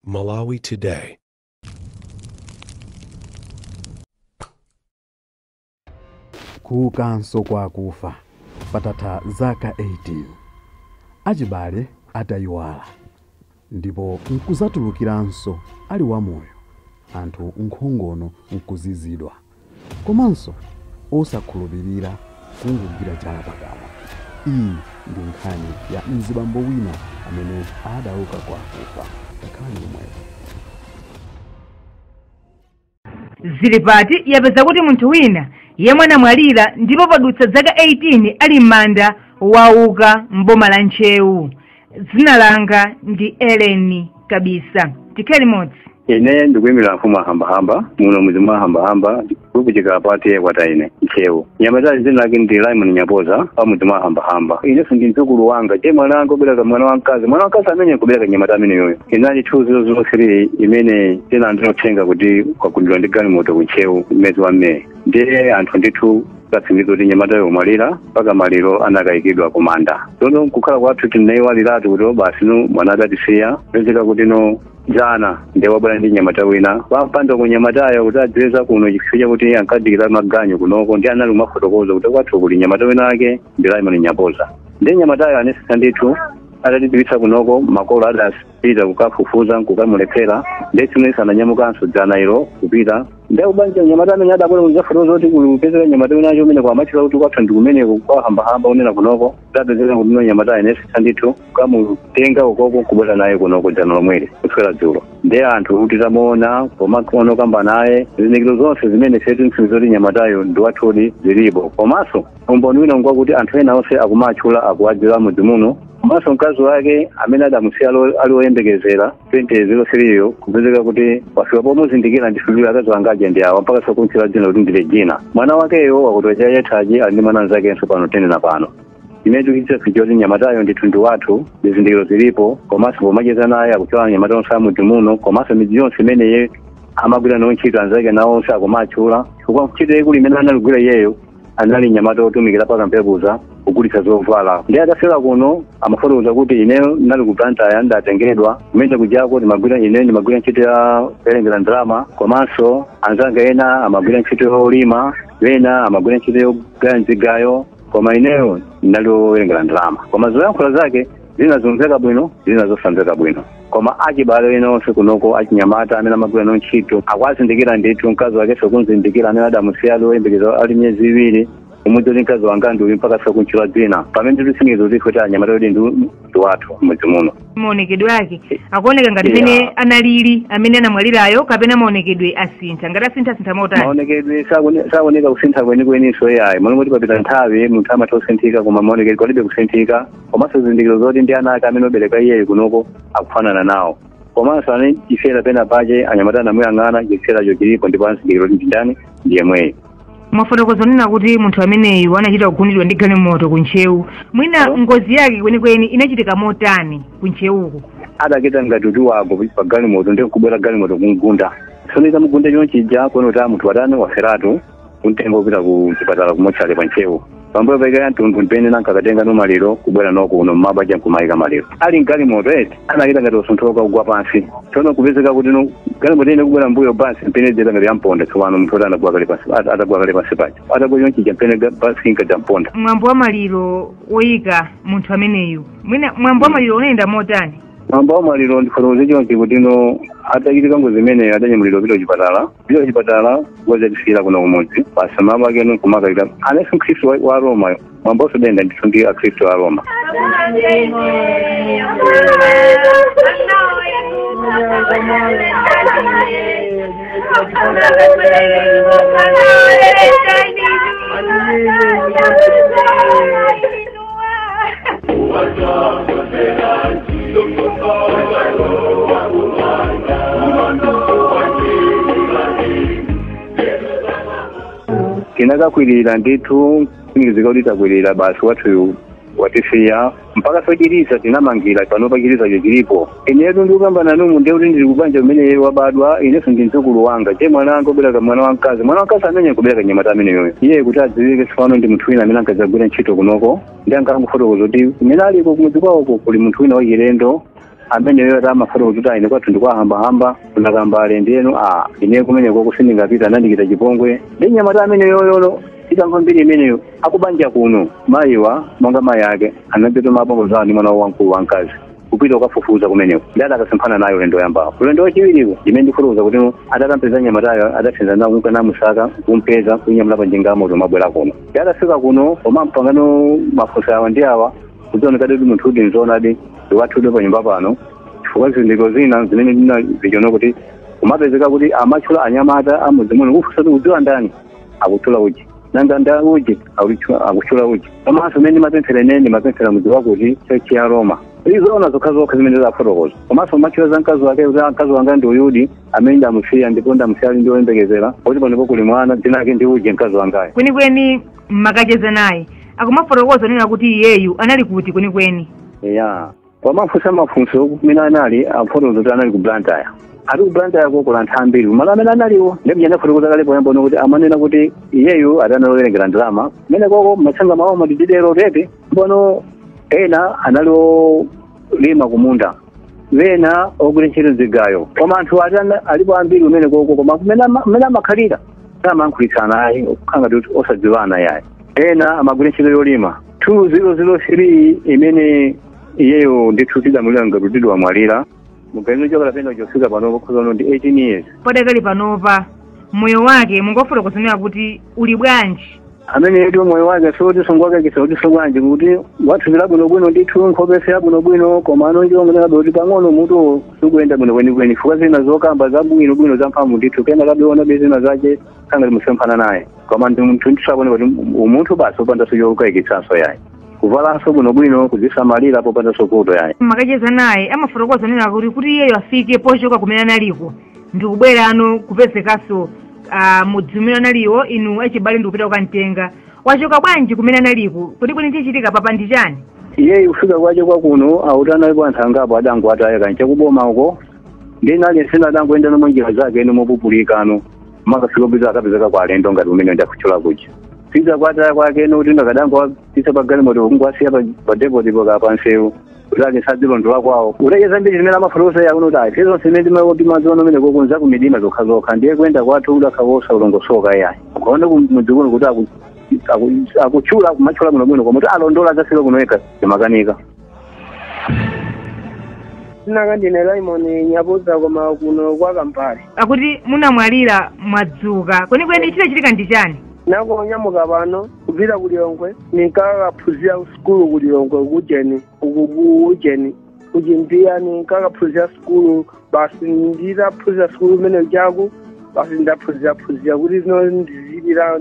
Malawi Today. Kuukanso kwa akufa patatha zaka 18 achibale atayiwala ndipo nkuzatulukiranso ali wamoyo, anthu nkhongono nkuzizidwa komanso osakhulupirira kungogwira chala pakamwa. Iyi ndi nkhani ya mzibambo wina amene adauka kwa akufa. Takhalani pomwepo. Zilipati yapeza kuti munthu wina yemwe anamwalira ndipo padutsa zaka 18 ali m'manda wauka mboma la Ntcheu. Dzina langa ndi Ellen Kabisa. Tikhale limodzi. Ine ndikuyimira mfumu ahambahamba muno mudzi mwa ahambahamba kukuchika pati kwataine Ntcheu. Nyamata dzina lake ndi Raymond Nyapoza pa mudzi mwa ahambahamba. Inenso ndi mdzukulu wanga je mwana wanga kubereka mwana wamkazi, mwana wamkazi amene kubereka nyamata amene yoyo. Inali 2003 imene tinandinothenga kuti kwagundidwa ndi galimoto ku Ntcheu mwezi wa Meyi. Ndiye anthu ndithu katsimikiza kuti nyamata yomwalira mpaka maliro anakayikidwa kumanda. Tsono kukhala kwathu tinaiwaliratu kuti basi no mwana adatisiya pezeka kuti no jana ndiye wabwera ndi nyamata wina wampanda ku nyamatayo kuti adziweza kuno chifukwa chakuti ankadikira maganyu kunoko, ndi anali kumafotokoza kuti kwathu kuli nyamata wina ake ndi Raymond Nyapoza. Ndiye nyamatayo anesesa ndithu atatidziwitsa kunoko, makolo adapita kukafufuza nkukamulephera, ndiye tsimene sananyamukanso dzana ilo kupita. Ndiye ubanja nyamata amene adabwera kudzafotokoza kuti kupezeka nyamata wina acho umene kwamatchula kuti kwathu ndi kumeneko kwahambahamba unena kunoko, tapezeka kuti nyamata anesesa ndithu kukamutenga ukoko kubwera naye kunoko dzana lomweli kuswera dzulo. Ndiye anthu kuti tamuona pomakono kamba naye zizindikiro zonse zimene fetu ntsimikiza kuti nyamatayo ndi wathudi zilipo, komanso umboni wina ngwakuti anthu ena onse akumatchula akuwadziwa mudzi muno, komanso mkazi wake amene adamusiya ali woyembekezera 2003 yo kupezeka kuti wafika pomuzindikira ndifulira akazi wanga aja ndi awa mpaka sokumtchula dzina kuti ndile Jina. Mwana wakeyo wakuti chayethaji ali ndi mwana mnzakenso pano tenena pano. Imene tikuchita choti nyamatayo ndithu ndi wathu, zizindikiro zilipo, komanso pomacheza naye akutchula nyamata onse amudzi muno, komanso midzi yonse imeneye amagwira nawo ntchito anzake nawo onse akumatchula, chifukwa ntchito yaikulu imene analigwira iyeyo anali nyamata otumikira paka mphepuza kugulitsa zovala. Ndiye atafika kuno amafotokoza kuti ineyo ndinali ku Blantyre ndatengedwa kumene kujako ndimagwira ine ndimagwira ntchito ya kuwerengera ndalama, komanso anzanga ena amagwira ntchito yolima, ena amagwira ntchito yogaya mzigayo, koma ineyo ndinali wowerengera ndalama. Koma zoyankhula zake zina zomveka bwino, zina zosamveka bwino. Koma achibale ena onse kunoko achinyamata amene amagwira nawo ntchito akwazindikira ndithu, mkazi wake sokunzindikira amene adamusiya ali woyembekeza ali miyezi iwiri umudzi kuti mkazi wanga ndi uyu mpaka sokuntchula dzina, pamene tikutsimikiza kuti kuti anyamata kuti ndi wathu mudzi muno. Maonekedwe ake akuoneka ngati mene analili amene anamwalirayo kapena maonekedwe asintha, ngati asintha motani? Maonekedwe sakuoneka kusintha kwenikweninso iyayi, momwe kuti papita nthawi munthu amatha kusinthika, koma maonekedwe palibe kusinthika, komanso zizindikiro zoti ndi ana ake amene obereka iyeyo kunoko akufanana nawo, komanso ane chifera pena pache anyamata anamuyang'ana chiferacho chilipo ndipo anzindikiro kuti ndi ndani ndi yemweyo. Mwafotokoza nena kuti munthu ameneyu anachita kugundidwa ndi galimoto ku Ntcheu, mwina ngozi yake kwenikweni inachitika motani ku Ntcheuku? Adakita ngati kuti wagwa pa galimoto ndi kubwera galimoto kumgunda, tsono itamugunda chonchija kuona kuti munthu watani waferatu, kumtenga kupita ku chipatala kumotchale pa Ntcheu. Pambuyo paikaya mtundu mpene nankakatenga no maliro kubwera noko kuno mmabaja nkumayika maliro ali mgalimoto eti anakita ngati usunthoka kugwa pansi, tsono kupezeka kuti no galimoto ine kubwera mbuyo basi mpene dzeta ngati yamponda, tsopano munthu oti anagwa kale pansi atagwa kale pansi paja atagwa chonchija mpene basi inkadzamponda. Mwambo wa maliro woyika munthu ameneyu, mwina mwambo wa maliro unayenda motani? Mwambo wa maliro ndifotokoze chonchi kuti no atachitika ngozi imeneyo adanyamulidwa kupita kuchipatala, kupita kuchipatala ngozi atisiyira kuno kumudzi basi mama ake no kumakalira anenso mkhristu wa Roma, mwambo usodenda ndithu ndi akhristu a Roma. Tinakakwirira ndithu kutsimikiza kuti takwirira basi wathu watisiya mpaka sochilisa tinamangira pano pachilisacho chilipo. Inetu ndikukamba nanu ndiye kuti ndili kubanja kumene wabadwa, inenso ndi mdzukulu wanga je mwana wanga kubereka mwana wamkazi, mwana wamkazi amene kubereka nyamata ameneyoyo iye kuti adziwike tsopano ndi munthu wina amene ankadzagwira ntchito kunoko, ndi ankangofotokoza kuti kumene aliko kumudzi kwawoko kuli munthu wina wachilendo Ameneyo tamafuna kuti ine kwathu ndikwahambahamba kunakambale ndiyeno ine kumeneko kusindingapita anandikita chipongwe ndi nyamata ameneyoyolo titamva mbiri imeneyo akubanja kuno mayiwa monga mayi ake anapita mabongo zawo ndi mwana wamkulu wamkazi kupita ukafufuza kumeneko ndi adakasemphana nayo ulendo yambawo. Ulendo wachiwiriwo ndimene ndikufufuza kuti atakampeza nyamatayo adathenza nawo namusaka kumpeza kunyamula pa njinga yamoto mabwera kuno. Ndi adafika kuno omampangano mafunso awa ndi awa kudzioneka kuti munthu uti nzoonadi ndiwathude pa nyumba pano chifukwa zizindikiro zina zimene zichiona kuti kumapezeka kuti amatchula anyamata amudzi muno kufunsa kuti udziwa ndani akutchula uji nanga nda uji akutchula uji komanso mmene ndimapemphera ine ndimapemphera mudzi wakuti chechi ya Roma izoona zokha zokha zimene zafotokoza komanso matchula za mkazi wake kuti mkazi wanga ndi uyudi amene ndamusiya ndipo ndamusiya ali ndi woyembekezera kuti panopo kuli mwana dzina ake ndi uji mkazi wangayo. Kwenikweni mmakacheza naye akumafotokoza nena kuti iyeyu anali kuti kwenikweni? Ya pamafunsa mafunso kumene anali afotokoza kuti anali ku Blantyre. Ali ku Blantyre kokola anthu ambiri malo amene analiwo ndikuja ndafotokoza kale poyamba kuti amanena kuti iyeyu adana ndalama kumene koko matsanga mawo matididero tepe mbono ena anali olima kumunda wena ogwira ntchito zigayo koma anthu alipo ambiri kumene koko koma kumene amakhalira amayankhulitsana ayi okukhala ngati osadziwana yayi ena amagwira ntchito yolima 2003 imene iyeyo ndithu tidamulira ngati kuti wamwalira muganizo chokala pena chofika panopo khuzano ndi 18 years. Padakali panopa moyo wake mungofotokozanira kuti uli bwanji? Amene yetu moyo wake soti songwake kisoti songwanje kuti wathuzira bwinobwino ndithu nkhope yabwinobwino koma anonjongonera kuti pang'ono mutu sukuyenda bwino kwenikweni chifukwa zina zokamba zabwinobwino zamphamvu ndithu kena kabiona bezina zache kanga limusemphana naye koma ndi munthu ndisabone kuti umunthu basi opandanso yokayikitsanso yayi kuvalanso bwinobwino kuzisamalira popandanso kuto yayi. Makacheza naye amafotokoza nena kuti iyeyo afike pochoka kumene analiko ndikubwera ano kupezekaso mudzi umene analiwo inu achibale ndikupita kukamtenga wachoka bwanji kumene analiko kuti kweni chichitika papa ndi chani? Iyeyu kufika kwache kwakuno auti analipo anthu angapo adango ataya kanche kuboma uko ndina aliyense adangoyenda nomwe njira zake eno mopupulika ano makafika kupita akapezeka kwa alendo ngati umene ndakuchula kuja pita kwataya kwake eno kuti ndakadango apita pa galimoto kungwasiya pa depot pa nsewu kuti aliyense adzilondola kwawo uleke zambiri zimene amafotokoza yakuno kuti ayi zonse zimene timaziona umene kokunza kumidima zokha zokha ndiye kuyenda kwathu kuti akhakosa ulongosoka yayi ukaona kumudzi kuno kuti akuchula kumatchula bwinobwino koma kuti alondola adzafika kuno yekha zimakanika. Nanga ndine Raymond Nyabuza koma kuno kwa Kampale. Akuti munamwalira mwadzuka kwenikweni chidachitika ndi chani? Nakonyamuka pano kupita ku Lilongwe ninkakaphunzira sukulu ku Lilongwe kujeni kujeni kuchimbiya ninkakaphunzira sukulu basi nditaphunzira sukulu kumene chaku basi ndaphunziraphunzira kuti zino ndizipita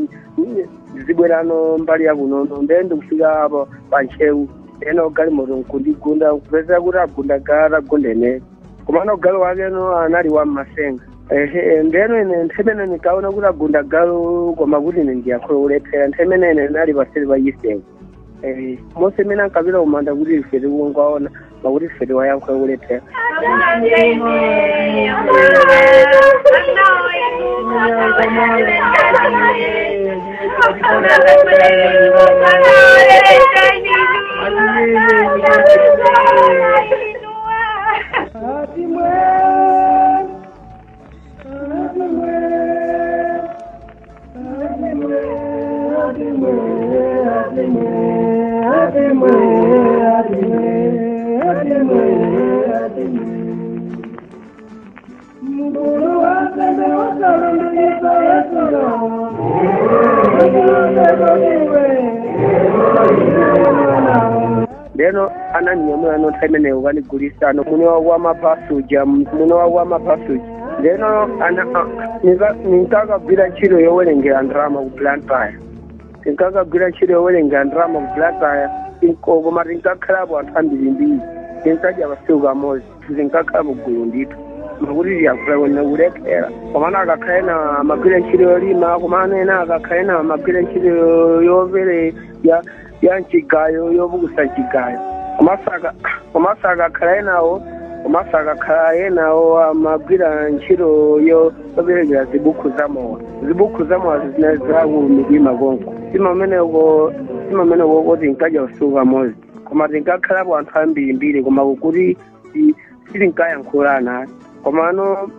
ndizibwerano mbali yakunono ndiye ndikufika apa pa Ntcheu eno galimoto nkundigunda kupeza kuti agunda gala agunda ine komano galo wakeno anali wammasenga ehe ndeno ine nthemene nikaona kuti agunda galo koma kuti ine ndiyakhole kulephera nthemene ine nali paseli pa chisenga monse imene ankapita kumanda kuti ife tikungaona pakuti ife tiwayankhule kulephera. Lero ananyamula no time ne ukanigulisa no muno wa mapasuja muno wa mapasuja lero ana ninkakagwira ntchito yowerengera ndalama ku Blantyre tinkakagwira ntchito yowerengera ndalama ku Blantyre koma tinkakhalapo anthu ambirimbiri tinkadya pasiku kamodzi tinkakhalapo gulu ndithu makuti tiyakhula kulephera komano akakhala ena amagwira ntchito yolima komano ena akakhala ena amagwira ntchito yopere ya nchigayo yopukusa nchigayo komanso akakhala enawo komanso akakhala enawo amagwira ntchito yoperekera zibukhu zamowa zibukhu zamowa zina zakumidima konko simameneko kuti nkadya usiku kamodzi koma tinkakhalapo anthu ambirimbiri koma kuti Sitinkayankhulana komano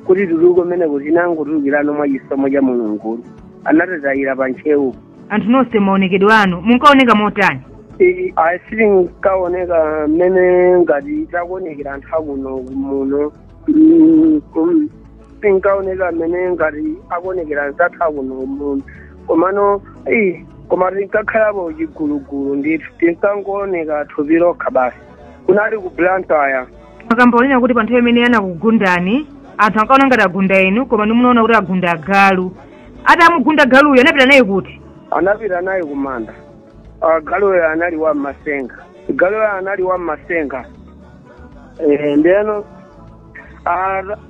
kuti tuluke umeneko tinangotulukirano mwa chisomo cha Mulungu. Anatitayira pa Ntcheu. Anthu nonse maonekedwe anu munkaoneka motani? Sitinkaoneka mmene ngati takuonekera anthu akuno muno. Tinkaoneka mmene ngati akuonekera anzathu akuno muno, komano koma tinkakhalapo chigulugulu ndithu, tinkangooneka thupi lokha basi. Kunali ku Blantyre. Makambaonena kuti pa nthawi imene anakugundani anthu ankaona ngati agunda inu, koma nimunaona kuti agunda agalu. Atamugunda galuyo anapita naye kuti? Anapita naye kumanda. Galuyo anali wa mmasenga, galuyo anali wa mmasenga. Ndeno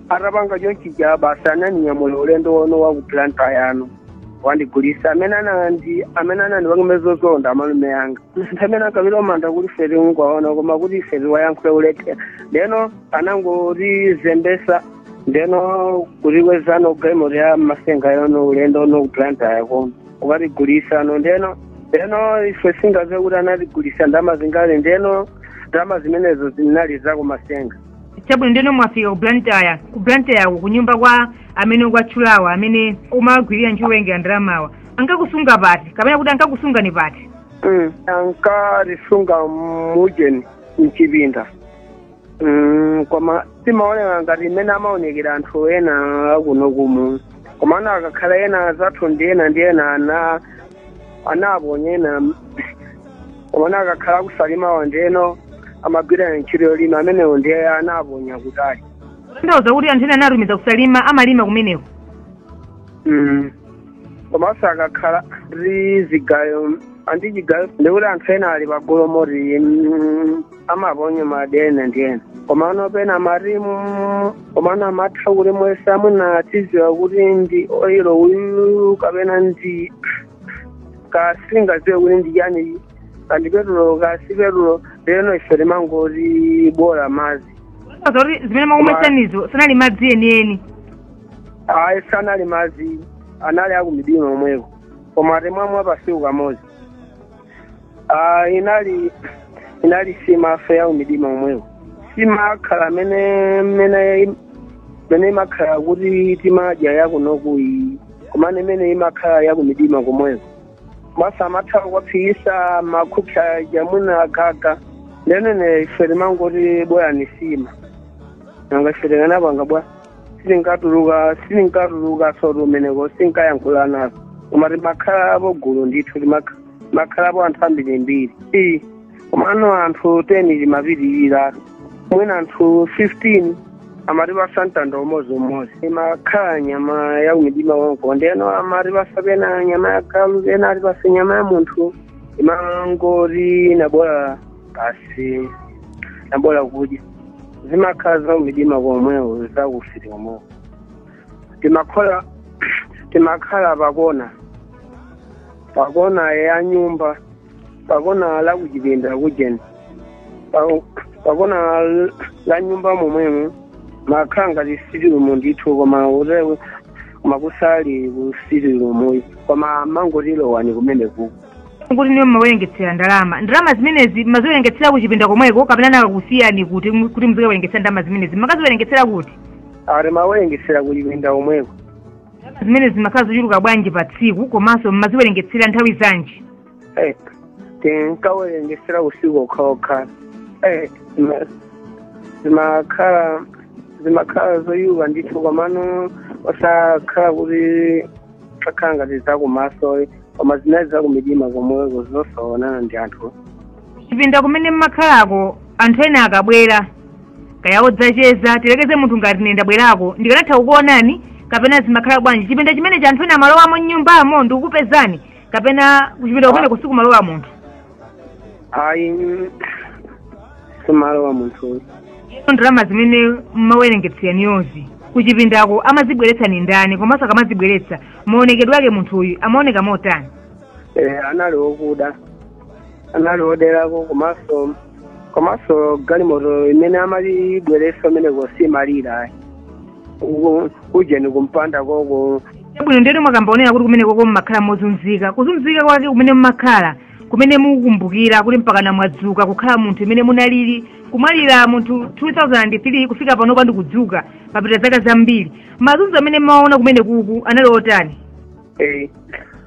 atapanga chonchija basi ananinyamula ulendo wono wa ku Blantyre yano wandigulisa. Amene anandipanga zozonda amalume yanga amene ankapita umanda kuti ife tikungowaona, koma kuti ife tiwayankhule ulephera. Ndeno anangotizembesa, ndeno kutikwezano galimoto ya masenga yono ulendo uno ku Blantyre kono ukatigulisa. Ndeno ife singaze kuti anatigulisa ndalama zingati, ndeno ndalama zimenezo zinali zakumasenga. Chabwino, ndeno mwafika ku Blantyre. Ku Blantyre kunyumba kwa amene kwatchulawa, amene umagwirira ntchito yowerengera ndalamawa, ankakusunga pati kapena kuti ankakusungani pati? Ankatisunga mujeni mchipinda. Koma timaoneka ngati mmene amaonekera anthu ena akuno kumu, komano akakhala ena zathu ndi ena ndi ena anaponya ena, komano akakhala kusalimawa ndeno amagwira ntchito yolima amenewo ndiye anaponya kutali. Kutanthauza kuti anthu ena anatumiza kusalima amalima kumeneko? Komanso akakhala ndi zigayo andi chigayo ndikuti anthu ena ali pagulu moti amaponya madena ndi ena, komano pena amati komano amatha kuti mwesa mwina tiziwa kuti ndi oilo uyu kapena ndi kasingaziwe kuti ndi chani, kandi petulo kasi petulo. Lero ife timangoti bola madzi. Kutanthauza kuti zimene makumwesanizo sanali madzi enieni? Ayi, sanali madzi, anali akumidima omweko, koma timamwa pasiku kamodzi. Inali sima afe yakumidima omweko, simakhala mene imakhala kuti timadya yakunoku, komano imene imakhala yakumidima komweko. Masa amatha kuwaphikisa makhupha jamuna agaga. Ndeno ife timangoti bola ni sima, nanga ife tinganapanga bwa sitingatuluka sotu umeneko, sitinkayankhula nazo, koma timakhalapo gulu ndithu, timakhalapo anthu ambirimbiri. Komano anthu 10 timapitirira, mwina anthu 15 amatipasa mtanda umodzi. Imakhala nyama ya kumidima konko, ndeno amatipasa pena nyama ya galu, pena atipasa nyama ya munthu. Imangoti nabola basi, nabola kudya. Zimakhala za kumidima komwewo, zakufiti komwewo. Timakhala pakona ya nyumba, pakona la kuchipinda kujeni, pakona la nyumba momwemo makhala ngati sitirumu ndithu, koma koma kusali ku sitirumu, koma mangotilowani kumene kuko. Kuti niwe mmawerengetsera ndalama zimenezi maziwerengetsera kuchipinda komweko kapena nakakusiyani kuti muzikawerengetsera ndalama zimenezi makaziwerengetsera kuti? Ari mawerengetsera kuchipinda komweko. Zimenezi zimakhala zochuluka bwanji pa tsiku, komanso mmaziwerengetsera nthawi zanji? Tinkawerengetsera usiku okhaokha. Zimakhala zoyuka ndithu, komano osakhala kuti akhala ngati zakumaso, koma zinali zakumidima komweko zosaonana ndi anthu. Chipinda kumene mmakhalako anthu ena akabwera kaya odzacheza, tilekeze munthu ngati ine ndabwerako ndikanatha kukuonani, kapena zimakhala bwanji? Chipinda chimene cha anthu ena amalowamo m'nyumbamo ndikukupezani, kapena kuchipinda kumene kusikumalowa munthu? Ayi, simalowa munthu. Ndalama zimene mmawerengetsera kuchipindako amazibweretsa ni ndani, komanso akamazibweretsa maonekedwe ake munthu uyu amaoneka motani? Anali wokuda, anali woderako, komanso galimoto imene amatibweretsa umeneko simalira kujeni kumpanda koko. Bwino, ndeno mwakambaonera kuti kumene koko mmakhala mozunzika. Kuzunzika kwake kumene mmakhala Kumene mukukumbukira kuti mpakana mwadzuka kukhala munthu imene munalili kumwalira munthu 2003 kufika pano pandi kudzuka papita zaka zambiri, mazunzo amene maona kumene kuku anali otani?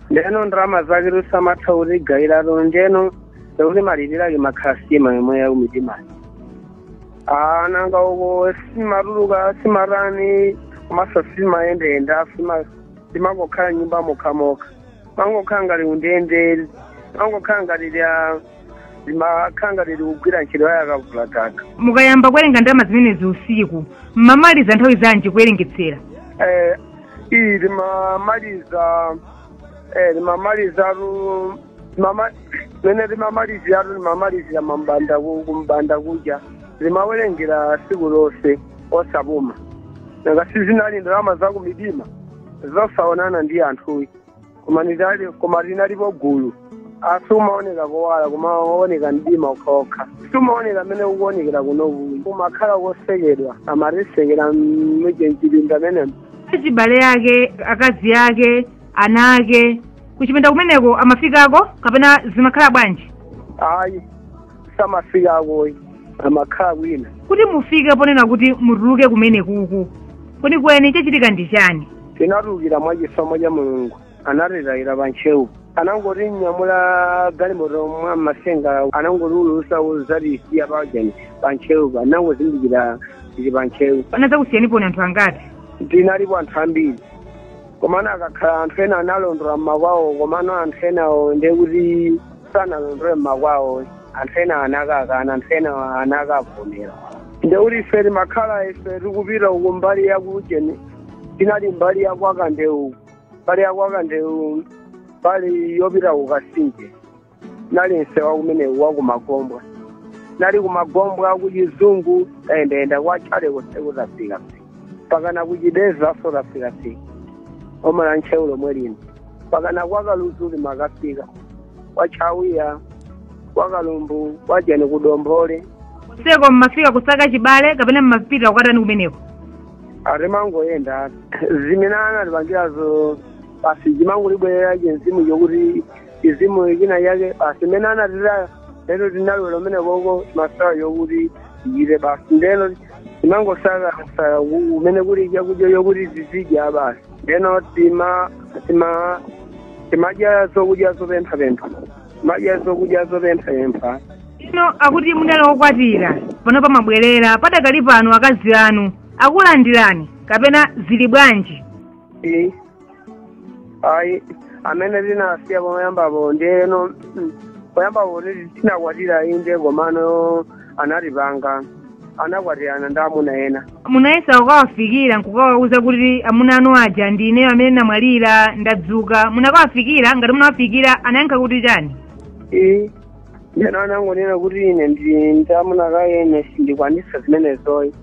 Ndeno ndalama zake lusamatha kuti gayiralo ndeno ndekuti malilirake makhala sima yomwe yakumitima. Nanga uko simatuluka simatani komanso simayendeyenda simangokhala nyumba mokhamokha, mangokhala ngati undende, mangokhala ngati limakhala ngati likugwira ntchito yakavula gaga. Mukayamba kuwerenga ndalama zimenezi usiku mmamaliza nthawi zanji kuwerengetsera? Iyi limamaliza limamalizatu mene limamaliziratu limamalizira mambanda kumbanda kuja limawerengera siku lonse osapuma. Nanga sizinali ndalama zakumidima zosaonana ndi anthuyi, koma linalipo gulu asumaoneka kowala kumaoneka mdima okhaokha, sumaoneka mmene ukuonekera kunoku, kumakhala kosekedwa amatisekera mjenjipinda menemo. Achibale ake, akazi ake, ana ake kuchipinda kumeneko amafikako kapena zimakhala bwanji? Ayi, samafikako, amakhala kwina. Kuti mufike ponena kuti mutuluke kumene kuku, kwenikweni chachitika ndi chani? Tinatulukira mwachisomo cha Mulungu, anatitayira pa ntcheu, anangoti nyamula galimoto mwa masenga, anangoti ulusa uzatisiya pajani pa ntcheu, anangozindikira tili pa ntcheu. Anazakusiyani poni anthu angati? Tinalipo anthu ambiri, komano akakhala anthu ena analondola mmakwawo, komano anthu enawo ndekuti sanalondole mmakwawo, anthu ena anakakana, anthu ena anakavomera. Ndekuti ife timakhala ife tikupita uku mbali yakujeni, tinali mbali yakwakandeu, mbali yakwakandeu mbali yopita kukasinje, nali msewa kumenewu wakumagombwa, nali kumagombwa kuchizungu tayendayenda kwachale kose tafika pakana kuchideza so tafikafika omala ntcheu lomwe lino pakana kwakaluzu limakafika kwachawiya kwakalumbu kwajeni kudombole. Seko mmafika kusaka chibale kapena mmapita kukatani kumeneko? Atimangoyenda zimene anatipangirazo basi chimangolibwerera chinzimu chokuti chizimu china chake basi mene anatira lero tinalwera umene koko masawa yokuti ichite basi ndeno timangosaka kumene kuli chakudya yokuti tizidya basi ndeno timadya zokudya zopemphapempha, timadya zokudya zopemphapempha. Ino akuti munali wokwatira pano pamabwerera padakali pano akazi anu akulandirani kapena zili bwanji? Ayi, amene tinasiya poyambapo ndeno poyambapo tinakwatira inde komano anatipanga anakwatirana ndi amuna ena. Munayesa kukawafikira nkukawauza kuti amuna anu aja ndi ineyo amene namwalira ndadzuka, munakawafikira? Ngati munawafikira anayankha kuti chani? Ndeno anangonena kuti ine ndi amuna kaene sindikwanisa zimenezoyi.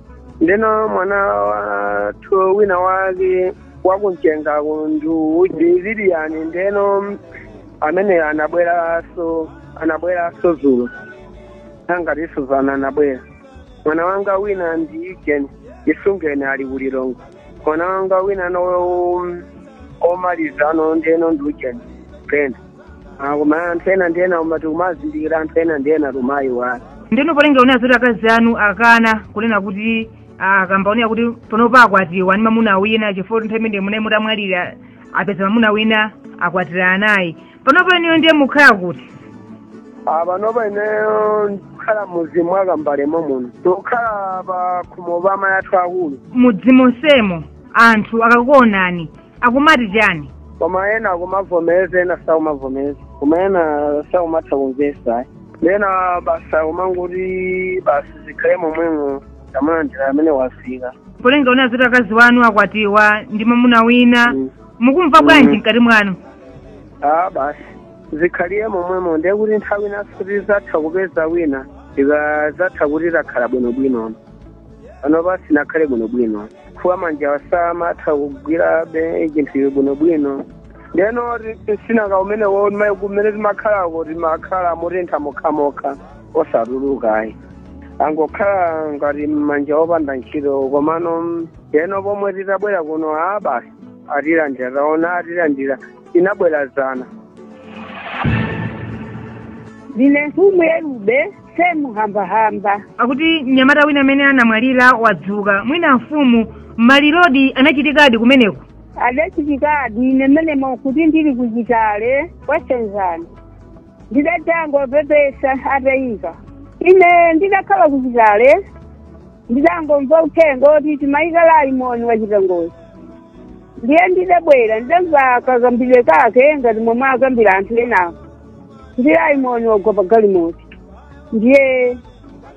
Ndeno mwana wathu wina wake wakumchengako ndi Lilian, ndeno amene anabweraso zulo angatiso zana anabwera. Mwana wanga wina ndi Jen Isungene ali kulilongo, mwana wanga wina no omalizano ndeno ndi Jen Brenda. Koma anthu ena ndiyena umati kumazindikira anthu ena ndiyena tumayiwa. Ndeno polenga unena zoti akazi anu akana kunena kuti akambaonera kuti panopa akwatiwa ndi mamuna wina chifukwa nthawi imene munayi mutamwalira apeza mamuna wina akwatira anayi, panopa ineyo ndiye mukhala kuti? Panopa ineyo ndikukhala mudzi mwakambalemo muno, ndikukhala pa khomo pa amayi athu akulu. Mudzi monsemo anthu akakuonani akumati chani? Koma ena akumavomereza ena sakumavomereza, koma ena sakumatha kumvesa, ena basi kumangoti basi zikhale momwemo tamulandira amene wafika. Polenga unena zoti akazi wanu akwatiwa ndi mamuna wina, mukumva bwanji mkati mwanu? Basi zikhaliye momwemo, ndiye kuti nthawi inaso tizatha kupeza wina tikazatha kuti takhala bwinobwino. Panopa sinakhale bwinobwino, kuwa manja samatha kugwira be chinthu bwinobwino. Ndeno sinaka umenewo kumene timakhalako timakhala motentha mokhamokha osatuluka ayi, angokhala ngati manja opanda ntchito. Komano ndeno pomwe titabwera kuno basi atilandira, taona atilandira, tinabwera zana. Ndine mfumu yerube semuhambahamba. Akuti mnyamata wina amene anamwalira wadzuka. Mwina mfumu, malirodi anachitikadi kumeneko? Adachitikadi ine mmenemo kuti ndili kuchitale kwasenzani. Ndidatangopepesa atayika. Ine ndidakhala kuchitale ndidangomva uthenga oti timayika Laimoni wachita ngozi. Ndiye ndidabwera ndidamva kakambidwe kake ngati momwe akambira anthu enawo. Ndi Laimoni wagwa pa galimoto. Ndiye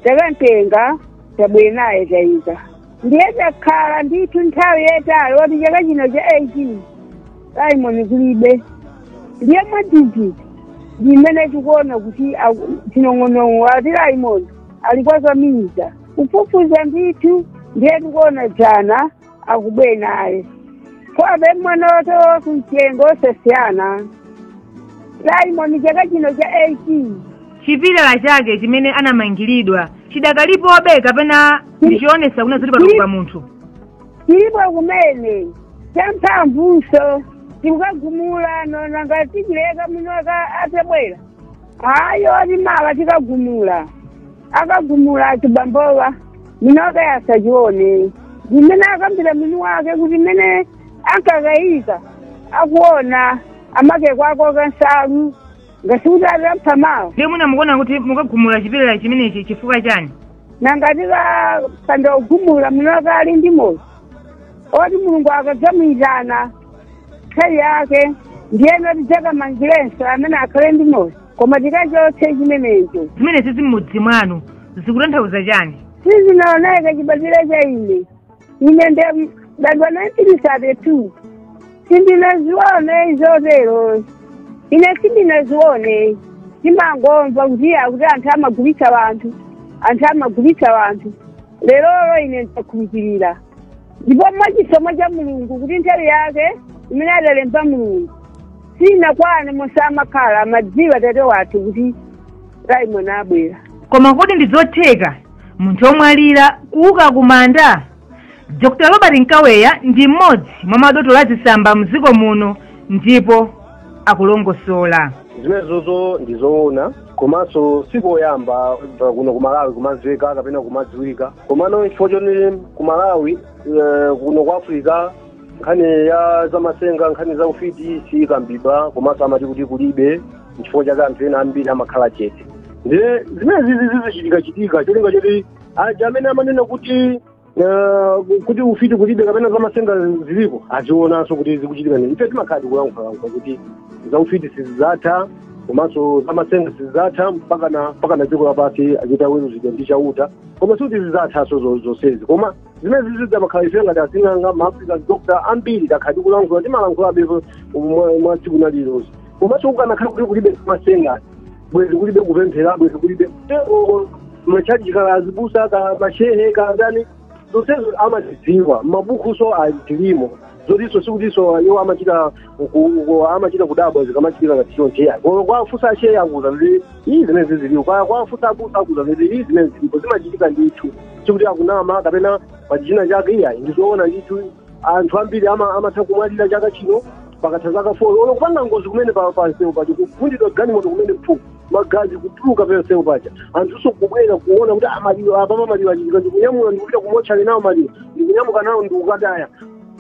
takamtenga tabwera naye tayika. Ndiye takhala ndithu nthawi yayitali oti chaka chino cha 18 Laimoni kulibe. Ndiye mwadzidzidzi ndimene tikuona kuti chinong'onong'o ati Laimoni ali kwakamiza. Kufufuza ndithu ndiye tikuona dzana akubwera naye. Kwabe mwanoto kumchengo osasiyana. Laimoni chaka chino cha 18. Chipilala chake chimene anamangiridwa chidakalipobe kapena ndichionesa kuna zoti patuluka munthu? Chilipo kumene champhamvunso tikukagumula nonanga tichileka muno atabwera. Ayo ati mawa tikagumula. Akagumula achibambowa minoka yasachione. Ndimene akambira mwini wake kuti mmene ankakayika akuona amake kwako kansalu ngasikuti atapha mawa. Ndiye mwina mukuona kuti mukagumula chipilala chimenechi chifukwa chani? Nanga tikapanda kugumula minoka ali ndi moyo. Oti Mulungu akadzamuyitana nthawi yake ndiyeno tidzakamangirenso amene akhale ndi moyo. Koma tikachotse chimenecho. Zimene zizi m'mudzi mwanu zikutanthauza chani? Sizinaoneka chibadwire cha ine. Ine ndadwa 1932. Sindinazione izotero. Ine sindinazione. Ndimangomva kuti akuti anthu amagulitsa wanthu. Anthu amagulitsa wanthu. Lerolo ine ndakhulupirira. Ndipo mwachisomo cha Mulungu kuti nthawi yake imene adalemba Mulungu. Sinakwane musamakhala amadziwa tate wathu kuti Laimoni abwera. Koma kodi ndi zotheka munthu omwalira kuuka kumanda? Dr. Robert Nkaweya ndi mmodzi mwa madotolo azisamba mdziko muno ndipo akulongosola. Zimenezozo ndizoona komanso sikoyamba kuno ku Malawi kumamveka kapena kumadziwika. Komano chifukwa choti ku Malawi kuno ku Africa nkhani ya zamasenga nkhani za ufiti sikambidwa komanso amati kuti kulibe chifukwa chake anthu ena ambiri amakhala chete. Ndiye zimene zizichitika cholinga choti aja amene amanena kuti kuti ufiti kulibe kapena zamasenga ziliko azionanso kuti zikuchitika nini. Ife timakhala tikulankhulalankhula kuti za ufiti sizidzatha komanso zamasenga sizidzatha mpaka na dziko lapansi achita weruzidwa ndi chauta. Koma sikuti zidzathanso zonsezi. Koma zimene zidzamakhala ife ngati asing'anga ma-African doctor ambiri takhala tikulankhula timalankhulabe mwa tsiku lililonse. Komanso kukanakhala kuti kulibe zamasenga bwezi kulibe kupemphera bwezi kulibe machaji kala azibusa ka mashehe ka ndani zonsezo amazidziwa mabukuso atilimo zotiso sikutiso iwo amachita kudabwa zikamachitika ngati choncheya. Kwafusa ashehe akuza kuti iyi zimene zilipo, kwafusa abusa akuza kuti iyi zimene zilipo zimachitika ndithu. Sikuti akunama kapena pachina chake iyayi ndizoona ndithu. Anthu ambiri amatha kumwalira chaka chino pakatha zaka 4 ono kupanga ngozi kumene pansewu paja kugundidwa galimoto kumene pfu magazi kutuluka pansewu paja anthuso kubwera kuona kuti amaliro apapa maliro achitika ndikunyamula ndikupita kumotchale nawo maliro ndikunyamuka nawo ndikukataya.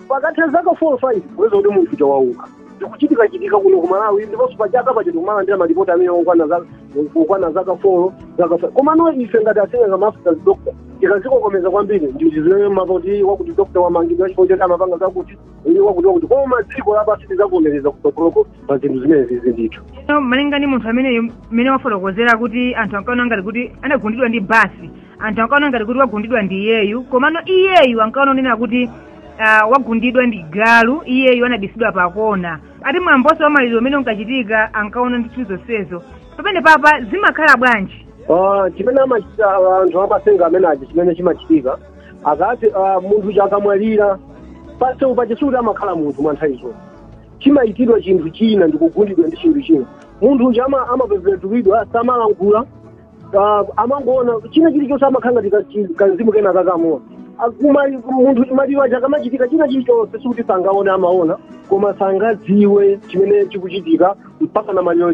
Pakatha zaka 4 5 kuweza kuti munthu chawauka. Zikuchitika chitika kuno ku Malawi ndiponso pachaka paja tikumalandira malipoti amene okwana zaka 4 zaka 5. Komano ife ngati asing'anga ma-African doctor tikazikokomeza kwambiri ndizimene mapoti wakuti doctor wamangidwa chifukwa choti amapanga zakuti ili wakuti koma dziko lapansi lizakuvomereza kutsogoloko pa zinthu zimene zizi ndithu. Malinga ndi munthu amene mmene wafotokozera kuti anthu ankaona ngati kuti anagundidwa ndi basi, anthu ankaona ngati kuti wagundidwa ndi iyeyu, komano iyeyu ankaona onena kuti wagundidwa ndi galu, iyeyu anabisidwa pakona. Ati mwamboso wa maliro umene unkachitika ankaona ndithu zonsezo. Pamene papa zimakhala bwanji? Chimene amachita anthu amasenga amene aja chimene chimachitika akati munthu akamwalira pansewu paja sikuti amakhala munthu mwa nthawi zonse. Chimayitidwa chinthu china ndikugundidwa ndi chinthu china. Munthu uja amapepeturidwa samalankhula amangoona china chilichonse amakhala ngati kanzimu kena kakamuona. Munthu maliro aja akamachitika china chilichonse sikuti sangaone, amaona, koma sangadziwe chimene chikuchitika mpaka na maliro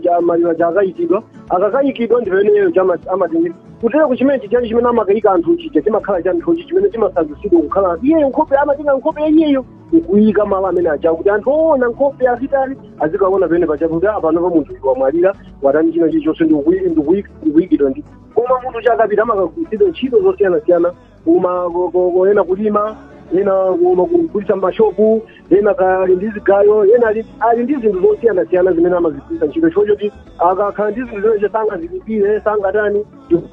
aja akayikidwa. Akakayikidwa ndi pameneyo amatengera kutero chimene chichali chimene amakayika anthu chija chimakhala cha nthuchi chimene chimasandutsidwa kukhala iyeyo nkhope, amatenga nkhope iyeyo nkuyika malo amene aja kuti anthu oona nkhope azitali azikaona pamene paja kuti apanopa munthu wamwalira, watani, china chilichonse ndikuyikidwa ndi. Koma munthu chakapita amakagwiritsidwa ntchito zosiyanasiyana, kuma ena kulima, ena kuma kugulitsa mashopu, ena ali ndi zigayo, ena ali ndi zinthu zosiyanasiyana zimene amazigwiritsa ntchito chifukwa choti akakhala ndi zinthu zimene sangazilipire, sangatani,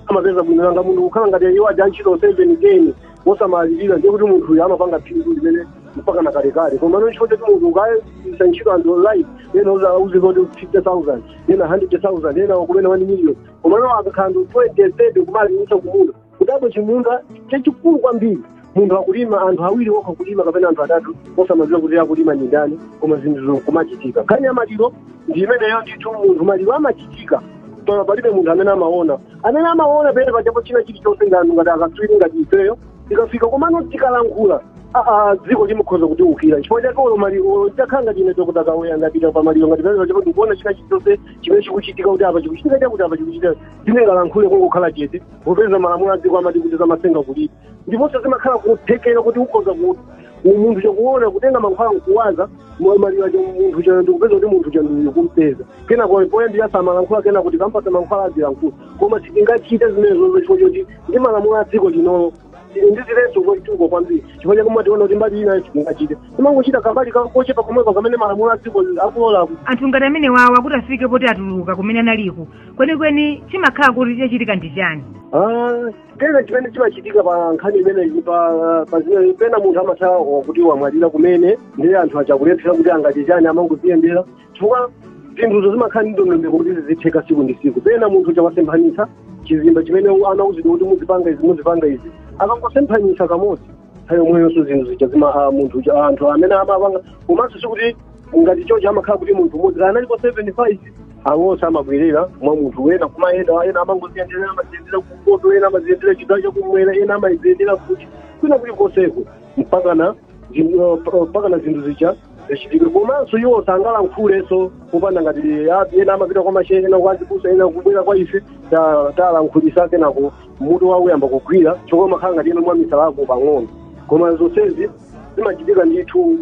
amapeza bwino. Nanga munthu kukhala ngati iwo aja ntchito 7 10 osamalipira, ndiye kuti munthuyo amapanga phindu limene mpaka na kalekale. Koma no chifukwa choti munthu ukayisa ntchito anthu live, ena uzika kuti 50,000, ena 100,000, ena kumene 1 million, koma no akakhala anthu 20 30 kumalimisa kumunda kudabo chimunda chachikulu kwambiri, munthu akulima anthu awiri okha kulima kapena anthu atatu, osamadziwa kuti akulima ndi ndani, koma zinthu kumachitika. Nkhani ya maliro ndi imeneyo ndithu. Munthu maliro amachitika koma palibe munthu amene amaona. Amene amaona pene pajapo china chilichonse ndi anthu ngati akatswiri ngati ifeyo tikafika, komano tikalankhula dziko limukhoza kutiukira. Chifukwa chake olo maliro takhala ngati ine Dr. Kaweya ngapita pa maliro ngati pene pajapo ndikuona china chilichonse chimene chikuchitika, kuti apa chikuchitika chakuti, apa chikuchitika, ndingalankhule kungokhala chete, popeza malamulo a dziko amati kuti zamasenga kulibe, ndiponso zimakhala kuthekera kuti ukhoza munthu chakuona kutenga mankhwala nkuwaza maliro aja munthu cha ndikupeza kuti munthu cha ndiyo kumpeza kenako poyambira samalankhula, kena kuti kampasa mankhwala azilankhula. Koma sitingachite zimenezozo chifukwa choti ndi malamulo a dziko linolo ndizilenso kochituko kwambiri. Chifukwa chake mumationa kuti mbali ina sitingachite, timangochita kambali kochepa komweko kamene malamulo a dziko akulola. Anthu ngati amene wawa kuti afike poti atuluka kumene analiko, kwenikweni chimakhala kuti chachitika ndi chani? Pena chimene chimachitika pa nkhani imeneyi pa zimene pena munthu amathawa kuti wamwalira kumene, ndiye anthu achakulephera kuti angati chani, amangoziyendera chifukwa zinthuzo zimakhala ndi ndondomeko kuti zizitheka siku ndi siku. Pena munthu chawasemphanitsa chizimba chimene anauzidwa kuti muzipanga izi, muzipanga izi, akangosemphanitsa kamodzi nthawi yomweyonso zinthu zija zima munthu anthu amene amapanga. Komanso sikuti ngati chocho amakhala kuti munthu umodzi analipo 75, awonse amabwerera mwa munthu wena kumayenda, ena amangoziyendera, amaziyendera kumpoto, ena amaziyendera chigawo chakumwera, ena amaziyendera kuti kwina kulikonseko mpakana zinthu zija zichitike. Komanso iwo sangalankhulenso popanda ngati ena amapita kwa mashehe, ena kwa azibusa, ena kubwera kwa ife talankhulisa, kenako mutu wawo uyamba kugwira chifukwa umakhala ngati ena mwa misalako pang'ono. Koma zonsezi zimachitika ndithu.